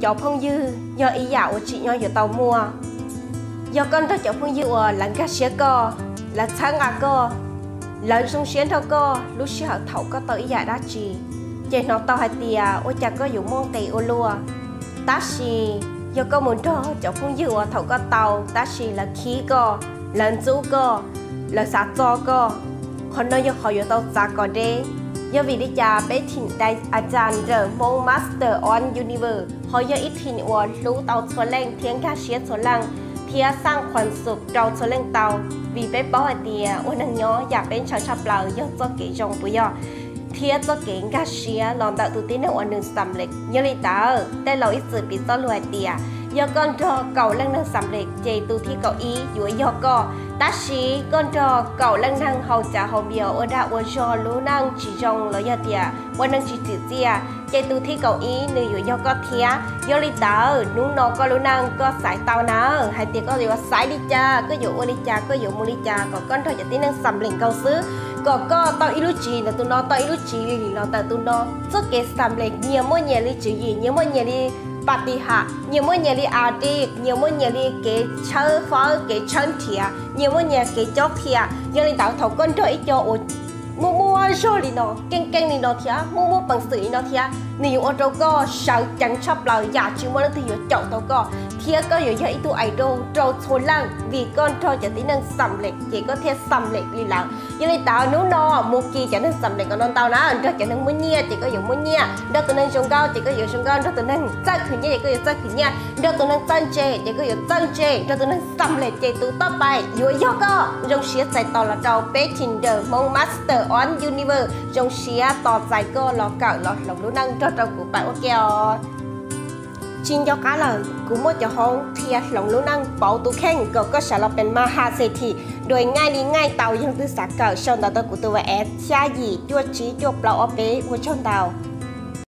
Cov phooj ywg yog ib yam uas tsim nyog yuav tau muaj. Yog koj nrog cov phooj ywg uas lawv nkag siab koj, lawv txhawb nqa koj, lawv zoo siab nrog koj lub sij hawm thaum koj tau ib yam dab tsi, ces hnov tau hais tias ua cas koj yuav muaj nqis ua luaj. Tab sis yog koj mus nrog cov phooj ywg uas thaum koj tau tab sis lawv khib koj, lawv ntxub koj, lawv xav txo koj, qhov no yog qhov yuav tau txav kom deb. Yog vim li cas peb thim Dai Ajan Hmoob Master of Universe ho yog ib thim uas hlub tau txhua leej thiab nkag siab txhua leej thiab xaj qhuas xum rau txhua leej tau, vim peb paub hais tias ua neeg nyob yam peb ntshaw tshaj plaws yog txoj kev zoo puas yog, thiab txoj kev nkag siab los ntawm tus tib neeg uas nws xam lem. Yog li ntawd tej laus ib txwm piv txoj lus hais tias yog koj nrog kaum leej neeg xam lem ces tus thib kaum ib yuav yog koj. Tab sis koj nrog kaum leej neeg haus tsav haus npias ua dag ua zog lub neej tsis zoo los yog tias ua neej tsis tsim txiaj ces tus thib kaum ib nws yuav yog koj thiab. Yog li ntawd hnub no koj lub neej koj xaiv tau na, hais tias koj yuav xaiv li cas, koj yuav ua li cas, koj yuav mus li cas kom koj nrog cov tib neeg xam lem nkaus xwb, kom koj tau ib lub tswv yim ntawm tus no, tau ib lub tswv yim los ntawm tus no. Txoj kev xam lem nyias muaj nyias li tswv yim, nyias muaj nyias li pas tis ham, nyias muaj nyias li a di, nyias muaj nyias li kev tshawb fawb, kev tshawb nrhiav, nyias muaj nyias kev cob qhia. Yog li ntawd thaum koj nrog ib co uas muaj muaj zog li no, keej keej li no thiab muaj muaj peev xwm li no thiab, nws yuav ua rau koj sawv ceev tshaj plaws yam tsis muaj leej twg yuav caum tau koj, thiab koj yuav yog ib tug idol rau txhua leej vim koj nrog cov tib neeg xam lem ces koj thiaj xam lem li lawm. Yog li ntawd hnub no mus kis cov neeg xam lem kom ntau ntau na, nrog cov neeg muaj nyiaj ces koj yuav muaj nyiaj, nrog tus neeg zoo nkauj ces koj yuav zoo nkauj, nrog tus neeg txawj khwv nyiaj ces koj yuav txawj khwv nyiaj, nrog tus neeg txawj ntse ces koj yuav txawj ntse, nrog tus neeg xam lem ces tus toj pais yuav yog koj. Zoo siab txais tos los rau peb thim Hmoob Master of Universe, zoo siab tos txais koj los kawm los hloov lub neej nrog rau kuv pais ua ke os. Tsis nco qab lawm, kuv muaj cov hoob qhia hloov lub neej pauv tus kheej kom koj sawv los pem ma has xes thim dua nyaij li nyaij tau. Yog leej twg xav kawm sau ntawv rau kuv tus WhatsApp xya yim cuaj tsib cuaj plaub ob peb. Ua tsaug ntau.